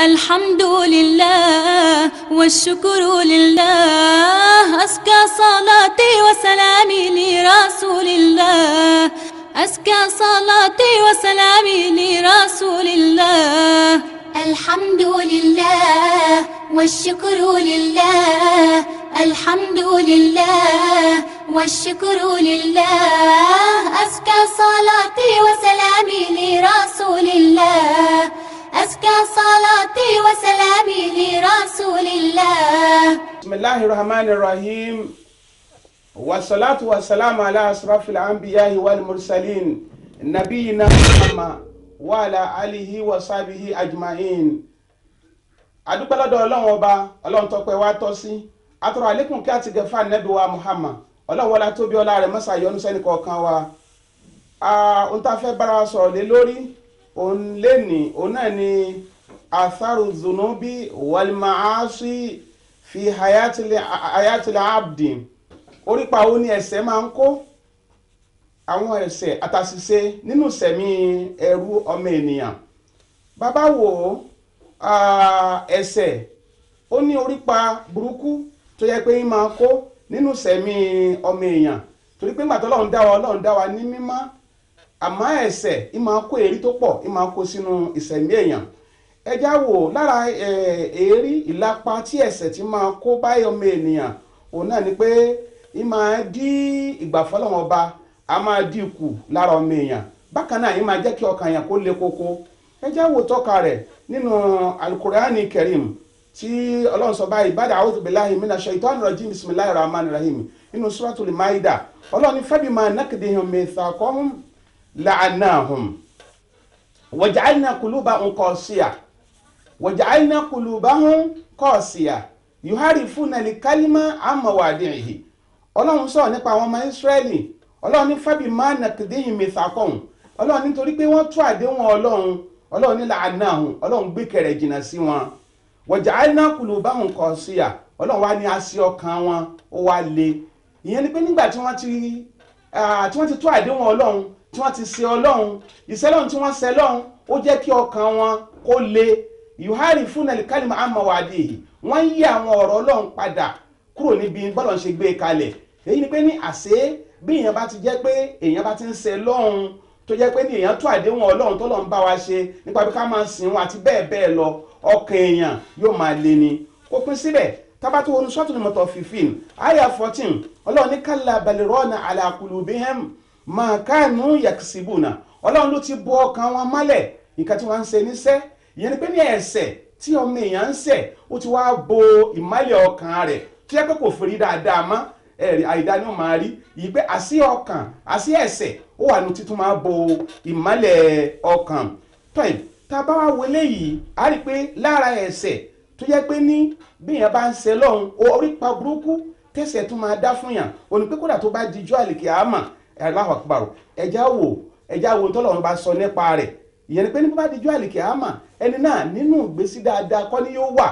الحمد لله والشكر لله أزكى صلاتي وسلامي لرسول الله أزكى صلاتي وسلامي لرسول الله الحمد لله والشكر لله الحمد لله والشكر لله أزكى صلاتي وسلامي لرسول الله أزكى صلاتي وسلامي لرسول الله بسم الله الرحمن الرحيم والصلاة والسلام على أشرف الأنبياء والمرسلين نبينا محمد وعلى آله وصحبه أجمعين. Adúpẹ́ lọ́dọ̀ Ọlọ́run ọba, Ọlọ́run tọ́pẹ́ wa tọ́ sí. Atọrọ àlékún kí àti gẹ̀fà nẹ́bí wa Muhammad. Ọlọ́run wọlá tóbi ọlá rẹ̀ mọ́sà yọ́nú sẹ́ni kọ̀ọ̀kan wa. Ohun tá a fẹ́ bára wa sọ̀rọ̀ lé lórí òun lé ní òun náà ni atharu zunubi wal maasi fi hayatil abdi. Orípa wo ni ẹ̀ṣẹ̀ máa ń kó àwọn ẹ̀ṣẹ̀ àtàṣìṣe nínú sẹ̀mí ẹrú ọmọ ènìyàn. Bàbá wo ẹ̀ṣẹ̀ ó ní orípa burúkú tó yẹ pé ń máa kó nínú sẹ̀mí ọmọ èèyàn, torí pé ńgbà tó Ọlọ́run dá wa, Ọlọ́run dá wa ní mímọ́, àmọ́ ẹ̀ṣẹ̀ ń máa kó èrí tó pọ̀ ń máa kó sínú ìsẹ̀mí èèyàn. Ẹja wò lára èérí ìlapa tí ẹ̀ṣẹ̀ ti máa kó báyìí ọmọ ènìyàn, òun náà ni pé ń máa dí ìgbà fọ́lọ́run ọba, a máa dí ikù lára ọmọ èèyàn. Bákan náà ń máa jẹ́ kí ọkàn èèyàn kó le koko. Ẹja wò tọ́ka rẹ̀ nínú Alukurani Kerim tí Ọlọ́run sọ báyìí, bàdà a'udhu billahi minash shaitani rajim bismillahir rahmanir rahim, nínú suratul Maida. Ọlọ́run ní fabima naqdihim mithaqahum la'annahum waja'alna qulubahum qasiyah waja'alna qulubahum qasiyah yuharifuna al-kalima an mawadi'ihi. Ọlọ́run sọ̀rọ̀ nípa àwọn ọmọ Ísírẹ́lì. Ọlọ́run ní fabima naqdihim mithaqahum, Ọlọ́run nítorí pé wọ́n tú àdéhùn Ọlọ́run, Ọlọ́run ní la'annahum, Ọlọ́run gbé kẹrẹ̀ jìnnà sí wọn. Waja'alna qulubahum qasiyah, Ọlọ́run wá ní así ọkàn wọn ó wá le. Ìyẹn ni pé nígbà tí wọ́n ti tú àdéhùn Ọlọ́run, tí wọ́n ti ṣe Ọlọ́run, ìṣẹ́lọ́run tí wọ́n ṣe Ọlọ́run, ó jẹ́ kí ọkàn wọn kó le. Yuharifuna al-kalima an mawadihi, wọ́n yí àwọn ọ̀rọ̀ Ọlọ́run padà kúrò níbi bọ́lọ̀ ń ṣe gbé kalẹ̀. Èyí ni pé ní àṣẹ bí èèyàn bá ti jẹ́ pé èèyàn bá ti ń ṣe Ọlọ́run, tó jẹ́ pé ní èèyàn tú àdéhùn Ọlọ́run tọ́lọ́run bá wa ṣe nípa bí ká máa sìn wọn àti bẹ́ẹ̀ bẹ́ẹ̀ lọ, ọkàn èèyàn yóò máa le ni. Kó pín síbẹ̀, tábà tó wọnú Suratul Mutaffifin àyà 14, Ọlọ́run ní kalla bal rana ala qulubihim ma kanu yaksibuna. Ọlọ́run ló ti bo ọkàn wọn mọ́lẹ̀ nǹkan tí wọ́n ń ṣe níṣẹ́. Ìyẹn ni pé ní ẹ̀ṣẹ̀ tí ọmọ èèyàn ń ṣẹ̀ ó ti wá bo ìmọ́lẹ̀ ọkàn rẹ̀ tó yẹ pé kò fi rí dáadáa mọ́, ẹ̀rí àìdá ni ó máa rí. Yìí pé àṣì ọkàn àṣì ẹ̀ṣẹ̀ ó wà ní títún máa bo ìmọ́lẹ̀ ọkàn. Tọ́yìn tá a bá wá wọlé yìí, a rí i pé lára ẹ̀ṣẹ̀ tó yẹ pé ní bí èèyàn bá ń ṣe lọ́hùn, orípa burúkú tẹ̀sẹ̀ tún máa dá fún yàn, òní pé kódà tó bá dijọ́ àlìkè àmà, Allahu Akbar, ẹja wo tọ́lọ́run bá sọ nípa rẹ̀. Ìyẹn ni pé ní bá dijọ́ àlìkè àmà, ẹni náà nínú ìgbésí dáadáa kọ́ ni yóò wà.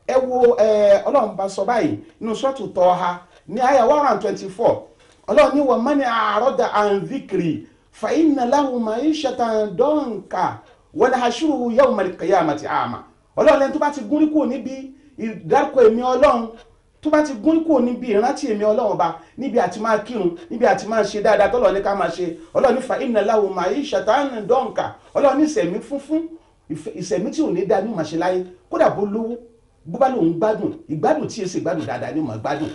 Ẹ wo Ọlọ́run bá sọ báyìí nínú Suratu Taha ní àyà 124, Ọlọ́run ní wa man a'rada an dhikri fa inna lahu ma'ishatan danka wa nahshuruhu yawmal qiyamati a'ma. Ọlọ́run lẹ́ni tó bá ti gúnrí kúrò níbi ìdárúkọ èmi Ọlọ́run, tó bá ti gún kúrò níbi ìrántí èmi Ọlọ́run ọba, níbi àti máa kírun, níbi àti máa ṣe dáadáa tọ́lọ́run ní ká máa ṣe, Ọlọ́run ní fa inna lahu ma'ishatan danka, Ọlọ́run ní ìṣẹ̀mí funfun, ìṣẹ̀mí tí ò ní dáa ní ó máa ṣe láyé. Kódà bó lówó, bó bá lòun gbádùn, ìgbádùn tí èsì gbádùn dáadáa ní ó máa gbádùn.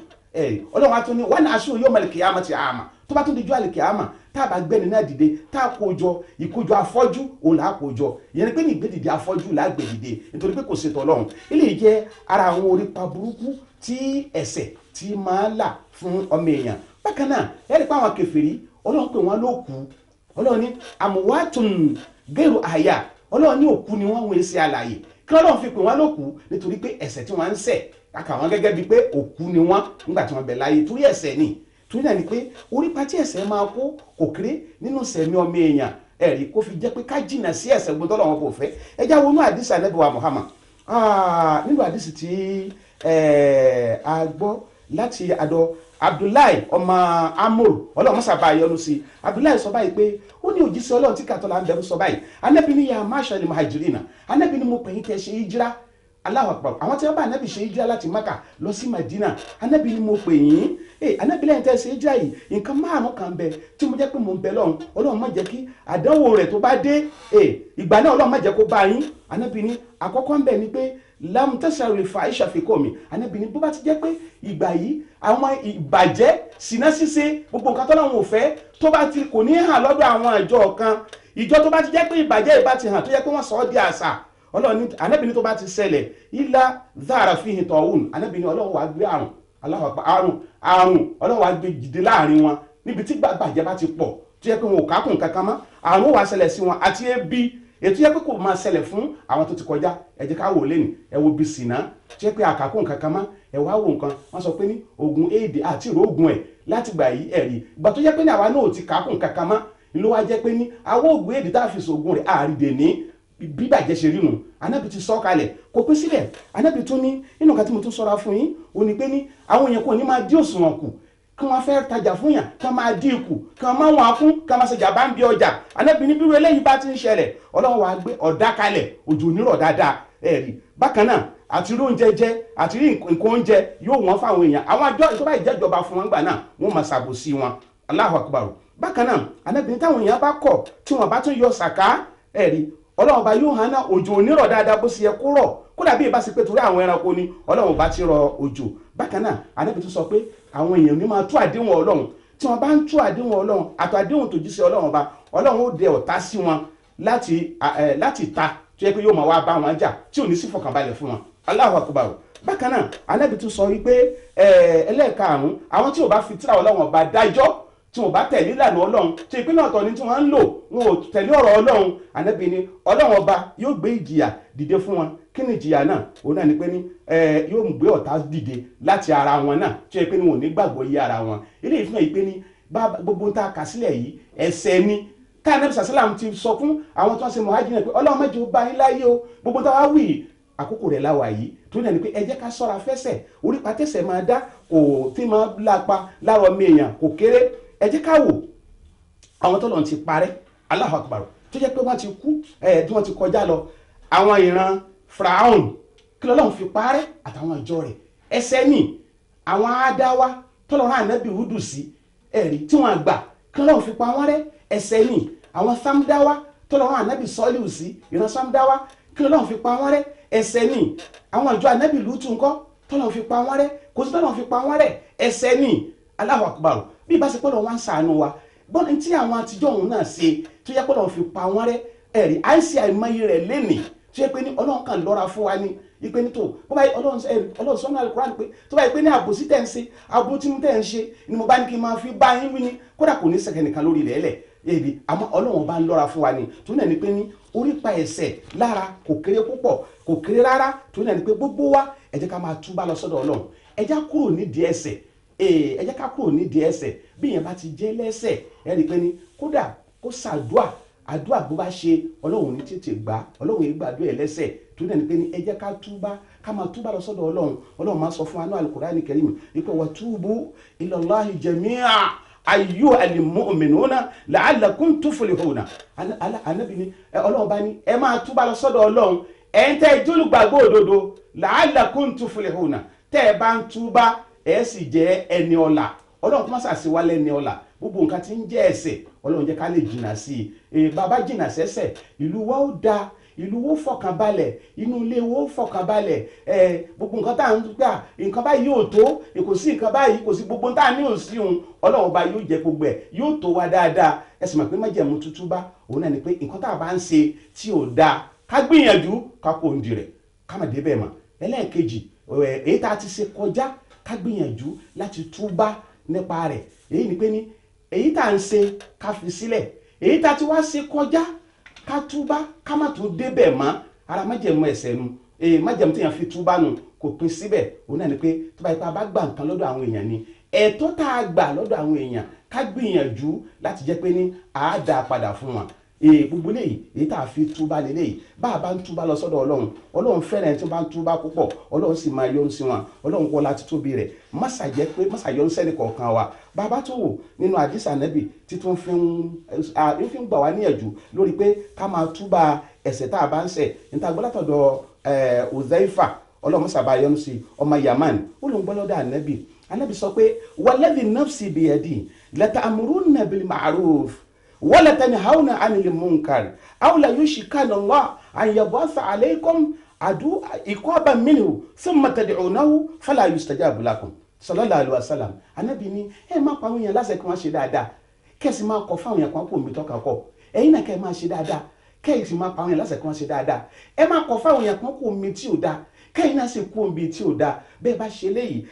Ọlọ́run á tún ní wa nahshuruhu yawmal qiyamati a'ma, tó bá tún di ijọ́ àlìkìyámà, tá a bá gbẹ́ni náà dìde, tá a kó jọ ìkójọ afọ́jú òun là á kó jọ. Ìyẹn ni pé ní ìgbédìde afọ́jú là á gbé dìde, nítorí pé kò ṣètò Ọlọ́run. Eléyìí jẹ́ ara àwọn orípa burúkú tí ẹ̀ṣẹ̀ tí máa là fún ọmọ èèyàn. Bákan náà ẹ rí pé àwọn kèfèrí, Ọlọ́run pè wọ́n lókù. Ọlọ́run ní amwatun gairu ahya, Ọlọ́run ní òkú ni wọ́n ń ṣe alààyè. Kí Ọlọ́run fi pè wọ́n lókù? Nítorí pé ẹ̀ṣẹ̀ tí wọ́n ń ṣẹ̀ kàkà wọ́n gẹ́gẹ́ bíi pé òkú ni wọ́n nígbà tí wọ́n bẹ̀ láyé, torí ẹ̀ṣẹ̀ ni. Torí náà ni pé orípa tí ẹ̀ṣẹ̀ máa kó kò kéré nínú sẹ̀mí ọmọ èèyàn. Ẹ̀rí kó fi jẹ́ pé ká jìnnà sí ẹ̀ṣẹ̀ gbọ́dọ̀ Ọlọ́run kò fẹ́. Ẹ já wọnú àdìsí Ànábì wa Muhammad, nínú àdìsí tí a gbọ́ láti àdọ̀ Abdullahi ọmọ Amur, Ọlọ́run sábà yọ́nú sí. Abdullahi sọ báyìí pé ó ní òjíṣẹ́ Ọlọ́run tí kàtọ́lá ń bẹ̀rù sọ báyìí, Ànábì ní ya ma'shar al-muhajirina, Ànábì ní mo pè yín tẹ́ ṣe hijira. Allahu Akbar. Àwọn tí wọ́n bá Ànábì ṣe hijira láti Maka lọ sí Madina, Ànábì ní mo pè yín, Ànábì lẹ́yìn tẹ́ ṣe hijira yìí, nǹkan márùn kan bẹ tí mo jẹ́ pé mo ń bẹ lọ́run, Ọlọ́run má jẹ́ kí àdánwò rẹ̀ tó bá dé, ìgbà náà Ọlọ́run má jẹ́ kó bá yín. Ànábì ní àkọ́kọ́ ń bẹ ni pé lam tasari fahisha fi qawmi. Ànábì ní bó bá ti jẹ́ pé ìgbà yìí àwọn ìbàjẹ́, ṣìnà ṣíṣe, gbogbo nǹkan tọ́lọ́run ò fẹ́ tó bá ti kò ní hàn lọ́dọ̀ àwọn ìjọ kan, ìjọ tó bá ti jẹ́ pé ìbàjẹ́ ìbá ti hàn tó jẹ́ pé wọ́n sọ ọ́ di àṣà, Ọlọ́run ní Ànábì ní tó bá ti ṣẹlẹ̀ ilá zara fihi tọ̀hún, Ànábì ní Ọlọ́run wàá gbé àrùn, Allahu Akbar, àrùn Ọlọ́run wàá gbé jìde láàrin wọn níbi tí bàjẹ́ bá ti pọ̀ tó jẹ́ pé wọn ò kákùn kankan mọ́, àrùn wàá ṣẹlẹ̀ sí wọn àti ebi, ètò yẹ pé kò máa ṣẹlẹ̀ fún àwọn tó ti kọjá. Ẹ jẹ́ ká wò lẹ́nu, ẹ wo bí sìnà tó yẹ pé àkàkùn kankan mọ́, ẹ wá wo nǹkan, wọ́n sọ pé ní oògùn éèdì àti ìrógùn ẹ̀ láti gbà yí ẹ̀rí ìgbà tó yẹ pé ní àwa náà ò ti kàkùn kankan mọ́, ló wá jẹ́ pé ní àwọn oògùn éèdì tá a fi sògùn rẹ̀ àrídè ní bíbàjẹ́ ṣe rí nu. Ànábì ti sọ kalẹ̀ kò pín sílẹ̀. Ànábì tún ní inú kan tí mo tún sọra fún yín ó ní pé ní àwọn èèyàn kò ní máa dí òṣùwọ̀n kù, kí wọ́n fẹ́ tajà fún yàn kí wọ́n máa dín ikù, kí wọ́n máa wọ́n kún, kí wọ́n máa ṣe jàmbá ń bí ọjà. Ànábì ní bírú eléyìí bá ti ń ṣẹlẹ̀, Ọlọ́run wàá gbé ọ̀dá kalẹ̀, òjò onírọ̀ dáadáa. Ẹ̀rí bákan náà àti rí oúnjẹ jẹ àti rí nǹkan oúnjẹ yóò wọ́n fáwọn èèyàn, àwọn àjọ tó bá ìjẹ́jọba fún wọn gbà náà wọ́n máa ṣàbòsí wọn. Allahu Akbar. Bákan náà Ànábì ní táwọn èèyàn bá kọ̀ tí wọ́n bá tún yọ sàká, ẹ̀rí Ọlọ́run bá yóò hàn náà òjò onírọ̀ dáadáa bó ṣe yẹ kó rọ̀, kódà bí ìbá ṣe pé torí àwọn ẹranko ni Ọlọ́run bá ti rọ òjò. Bákan náà Ànábì tún sọ pé àwọn èèyàn ní máa tú àdéhùn Ọlọ́run, tí wọ́n bá ń tú àdéhùn Ọlọ́run àti àdéhùn tó jíṣẹ́ Ọlọ́run bá, Ọlọ́run ó dẹ ọ̀tá sí wọn láti ta tó yẹ pé yóò máa wá bá wọn jà tí ò ní sí fọkànbalẹ̀ fún wọn. Allahu Akbar. Bákan náà Ànábì tún sọ wípé ẹlẹ́ẹ̀karùn-ún, àwọn tí ò bá fi tírà Ọlọ́run bá dájọ́, tí wọn bá tẹ̀lé ìlànà Ọlọ́run, tí ìpínlẹ̀ ọ̀tọ̀ ni tí wọ́n ń lò, wọn ò tẹ̀lé ọ̀rọ̀ Ọlọ́run, Ànábì ní Ọlọ́run ọba yóò gbé ìjìyà dìde fún wọn. Kí ni ìjìyà náà? Òun náà ni pé ní yóò gbé ọ̀tá dìde láti ara wọn náà tí ó yẹ pé ní wọn ò ní gbàgbọ́ yé ara wọn. Ilé ìfihàn yìí pé ní gbogbo ń ta kà sílẹ̀ yìí ẹ̀ṣẹ̀ ni ká Ànábì sàṣálàm ti sọ fún àwọn tó ń ṣe mọ̀hájì náà pé Ọlọ́run má jẹ́ ó bá yín láyé o, gbogbo táwa wí yìí àkókò rẹ̀ láwà yìí. Tó náà ni pé ẹ jẹ́ ká ṣọ́ra fẹ́sẹ̀, orípa tẹ̀sẹ̀ máa dá kò tí máa lápa lára ọmọ èèyàn kò kéré. Ẹ jẹ́ ká wò àwọn tọ́lọ́run ti parẹ́, Allahu Akbar, tó jẹ́ pé wọ́n ti kú, tí wọ́n ti kọjá lọ, àwọn ìran Firaun kí lọ́lọ́run fi parẹ́ àtàwọn ìjọ rẹ̀, ẹ̀ṣẹ̀ ni. Àwọn Ádáwá tọ́lọ́run Ànábì Húdù sí, ẹ̀rí tí wọ́n gbà kí lọ́lọ́run fi pa wọ́n rẹ́, ẹ̀ṣẹ̀ ni. Àwọn Sámdáwá tọ́lọ́run Ànábì Sọ́líù sí, ìran Sámdáwá kí lọ́lọ́run fi pa wọ́n rẹ́, ẹ̀ṣẹ̀ ni. Àwọn ìjọ Ànábì Lútù ńkọ́ tọ́lọ́run fi pa wọ́n rẹ́, kò sí tọ́lọ́run fi pa wọ́n rẹ́, ẹ̀ṣẹ̀ ni. Allahu Akbar. Bí ìbá ṣe pé Ọlọ́run wá ń ṣàánú wa, bọ́ọ̀lù tí àwọn àtijọ́ òun náà ṣe tó yẹ pé Ọlọ́run fi pa wọ́n rẹ́, ẹ̀rí à ń ṣe àìmọye rẹ̀ lénìí tó yẹ pé ní Ọlọ́run kan lọ́ra fún wa ní ìpè ní tó bó bá Ọlọ́run sọ́nà Al-Qur'an pé tó bá yẹ pé ní àbòsí tẹ̀ ń ṣe, àbò tí mo tẹ̀ ń ṣe ni mo bá ní kí n máa fi bá yín wí ni, kódà kò ní sẹ̀kẹ̀ nìkan lórí ilẹ̀ ẹlẹ̀ ebi. Àmọ́ Ọlọ́run bá ń lọ́ra fún wa ni, tó náà ni pé ní orípa ẹ̀ṣẹ̀ lára kò kéré púpọ̀, kò kéré rárá. Tó náà ni pé gbogbo wa ẹ jẹ́ ká máa túbá lọ sọ́dọ̀ Ọlọ́run, ẹ jẹ́ kúrò nídìí ẹ̀ṣẹ̀, ẹ jẹ́ ká kúrò nídìí ẹ̀ṣẹ̀. Bí èèyàn bá ti jẹ́ lẹ́ṣẹ̀, ẹ rí i pé ní kódà kó ṣàdúà, àdúà bó bá ṣe Ọlọ́run ní tètè gbà, Ọlọ́run yìí gbàdúrà ẹ̀ lẹ́ṣẹ̀. Tó náà ni pé ní ẹ jẹ́ ká túbá, ká máa túbá lọ sọ́dọ̀ Ọlọ́run. Ọlọ́run máa sọ fún wa ní Al-Qur'ani Karim wípé wa tubu ilallahi jami'a ayyuhal mu'minuna la'allakum tuflihuna. Ànábì ní Ọlọ́run bá ní ẹ máa túbá lọ sọ́dọ̀ Ọlọ́run, ẹ̀ ń tẹ́ jólùgbàgbọ́ òdodo, la'allakum tuflihuna, tẹ́ ẹ bá ń túbá ẹ sì jẹ́ ẹni ọlá. Ọlọ́run tó má ṣàṣewá lẹ́ni ọlá, gbogbo nǹkan tí ń jẹ́ ẹ̀ṣẹ̀ Ọlọ́run jẹ́ ká lè jìnnà sí i. Bàbá jìnnà sẹ́ṣẹ̀, ìlú wa ó da, ìlú wo fọkàn balẹ̀, inú ilé wo fọkàn balẹ̀. Gbogbo nǹkan tá à ń gbà, nǹkan báyìí yóò tó, kò sí nǹkan báyìí, kò sí gbogbo tá à ní òsì òun, Ọlọ́run bá yóò jẹ́ gbogbo ẹ̀ yóò tó wa dáadáa. Ẹ sì mọ̀ pé májẹ̀mú tuntun bá òun náà ni pé nǹkan tá a bá ń ṣe tí ò dáa ká gbìyànjú ká kó òǹdì rẹ̀ ká má débẹ̀ mọ́. Ẹlẹ́ẹ̀kejì, èyí tá a ti ṣe kọjá ká gbìyànjú láti túbá nípa rẹ̀. Èyí ni pé ní èyí tá à ń ṣe ká fi sílẹ̀, èyí tá a ti wá ṣe kọjá ká túbá ká má tún débẹ̀ mọ́. Ara májẹ̀mú ẹ̀ṣẹ̀ nu, májẹ̀mú téèyàn fi túbá nu kò pín síbẹ̀. Òun náà ni pé tó bá yẹ pé a bá gbà nǹkan lọ́dọ̀ àwọn èèyàn ni, ẹ̀tọ́ tá a gbà lọ́dọ̀ àwọn èèyàn ká gbìyànjú láti jẹ́ pé ní a dá padà fún wọn. Gbogbo léyìí èyí tá a fi túbà lélẹ́yìí. Bá a bá ń túbà lọ sọ́dọ̀ Ọlọ́run, Ọlọ́run fẹ́ràn ẹni tó bá ń túbà púpọ̀, Ọlọ́run sì máa yọ́nú sí wọn. Ọlọ́run wọlá títóbi rẹ̀ má ṣàjẹ́ pé má ṣàyọ́nú sẹ́ni kọ̀ọ̀kan wa. Bàbá tó wò nínú àdìsá nẹ́bì títún fi ń gbà wá níyànjú lórí pé ká máa túbà ẹ̀ṣẹ̀ tá a bá ń ṣẹ̀. Níta gbọ́ látọ̀dọ̀ Uzaifa, Ọlọ́run sábà yọ́nú sí ọmọ Yaman, ó lóun gbọ́ lọ́dọ̀ ànẹ́bì. Ànẹ́bì sọ pé walladhi nafsi biyadi lata'murunna bil ma'ruf wala tanhauna 'anil munkar aw la yushikana Allah an yab'atha 'alaykum adu iqaban minhu thumma tad'unahu fala yustajabu lakum. Sallallahu alaihi wasallam. Ànábì ní ẹ má pa àwọn èèyàn láṣẹ kí wọ́n ṣe dáadáa, kẹ́sì máa kọ̀ fáwọn èèyàn kan kó omi tọ́ka kọ̀. Ẹ̀yin náà kẹ́ máa ṣe dáadáa, kẹ́sì máa pa àwọn èèyàn láṣẹ kí wọ́n ṣe dáadáa. Ẹ má kọ̀ fáwọn èèyàn kan kó omi tí ò dáa, kẹ́yìn náà sì kó omi tí ò dáa. Bẹ́ẹ̀ bá ṣe léyìí,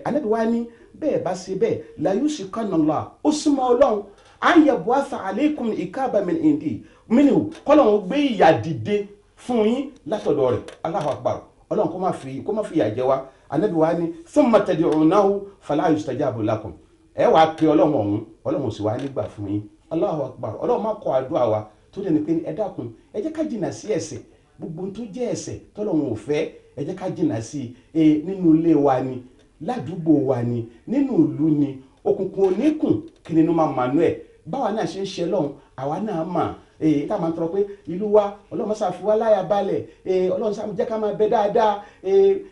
Ànábì wá ní bẹ́ẹ̀ bá ṣe bẹ́ẹ̀ la yushikana Allah, ó súnmọ́ Ọlọ́run an yab'atha alaykum iqaban min indi minhu, kọ́lọ́run gbé ìyà dìde fún yín látọ̀dọ̀ rẹ̀. Allahu akbar. Ọlọ́run kó má fi ìyà jẹ wá. Ànábì wa ní thumma tad'unahu fala yustajabu lakum, ẹ wàá pe Ọlọ́run ọ̀hún, Ọlọ́run sì wá nígbà fún yín. Allahu akbar. Ọlọ́run má kọ̀ àdúrà wa tó dẹ̀ ní pé ẹ dákun, ẹ jẹ́ ká jìnnà sí ẹ̀ṣẹ̀. Gbogbo tó jẹ́ ẹ̀ṣẹ̀ tọ́lọ́run ò fẹ́, ẹ jẹ́ ká jìnnà sí i. Nínú ilé wa ni, ládùúgbò wa ni, nínú ìlú ni, òkùnkùn oníkùn kí nínú máa mànú ẹ̀. Báwa náà ṣe ń ṣe lọ́hùn, àwa náà mà tá a máa ń tọrọ pé ìlú wa Ọlọ́run ṣáà fi wá láyà balẹ̀, Ọlọ́run ṣáà jẹ́ ká máa bẹ dáadáa,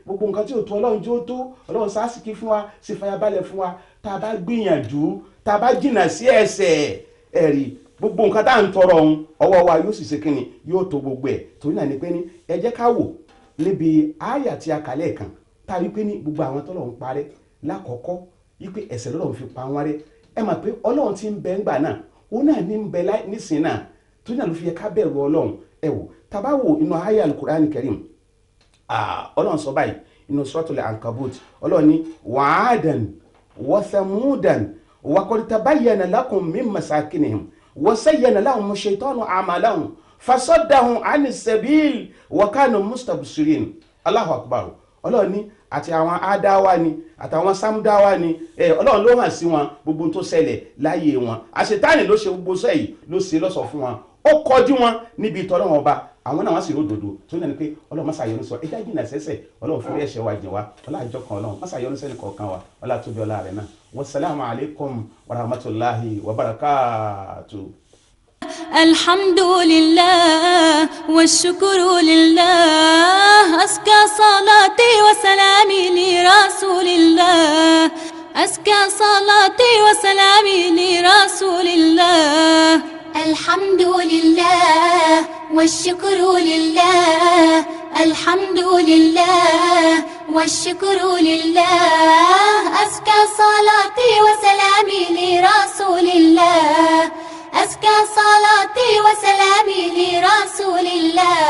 gbogbo nǹkan tí ò tó Ọlọ́run jó tó, Ọlọ́run ṣáà sì kí fún wa, sì fàyà balẹ̀ fún wa. Tá a bá gbìyànjú, tá a bá jìnnà sí ẹ̀ṣẹ̀, ẹ̀rí gbogbo nǹkan tá à ń tọrọ ọ̀hún, ọwọ́ wa yóò sì ṣe kínni, yóò tó gbogbo ẹ̀. Torí náà ni pé ní ẹ jẹ́ ká wò níbi àyà tí a kà lẹ́ẹ̀kan, tá a wí pé ní gbogbo àwọn tọ́lọ́run parẹ́ lákọ̀ọ́kọ́, wípé ẹ̀ṣẹ̀ lọ́lọ́run fi pa wọ́n rẹ́. Ẹ mọ̀ pé Ọlọ́run ti ń bẹ ńgbà náà, òun náà ní ń bẹ nísìn náà, torí náà ló fi yẹ ká bẹ̀rù Ọlọ́run. Ẹ wò, tá bá wò inú àyà Al-Qur'an Karim, Ọlọ́run sọ báyìí inú Suratul Ankabut, Ọlọ́run ní wa'adan wa thamudan wa qad tabayyana lakum min masakinihim wa zayyana lahumu shaytanu a'malahum fasaddahum 'anis sabil wa kanu mustabsirin. Allahu akbar. Ọlọ́run ní àti àwọn ádáwà ni àtàwọn sámúdáwà ni, Ọlọ́run ló hàn sí wọn gbogbo tó ṣẹlẹ̀ láyé wọn. Àṣetánì ló ṣe gbogbo sẹ́yìn, ló ṣe lọ́sọ̀ fún wọn, ó kọjú wọn níbi ìtọ́lọ́wọ́n ọba, àwọn náà wọ́n sì ródòdó. Tó ní ẹni pé Ọlọ́run má ṣàyọnu sọ, ẹjá jìnnà sẹ́sẹ̀, Ọlọ́run fúri ẹ̀ṣẹ̀ wa jìn wá, ọlá àjọ kan Ọlọ́run má ṣàyọnu sẹ́ni kọ̀ọ̀kan wa, ọlá tóbi ọlá rẹ̀ náà. Wasalaamu alaykum wa rahmatulahi wa barakatuh. الحمد لله والشكر لله، أزكى صلاتي وسلامي لرسول الله، أزكى صلاتي وسلامي لرسول الله. الحمد لله والشكر لله، الحمد لله والشكر لله، أزكى صلاتي وسلامي لرسول الله، أزكى صلاتي وسلامي لرسول الله.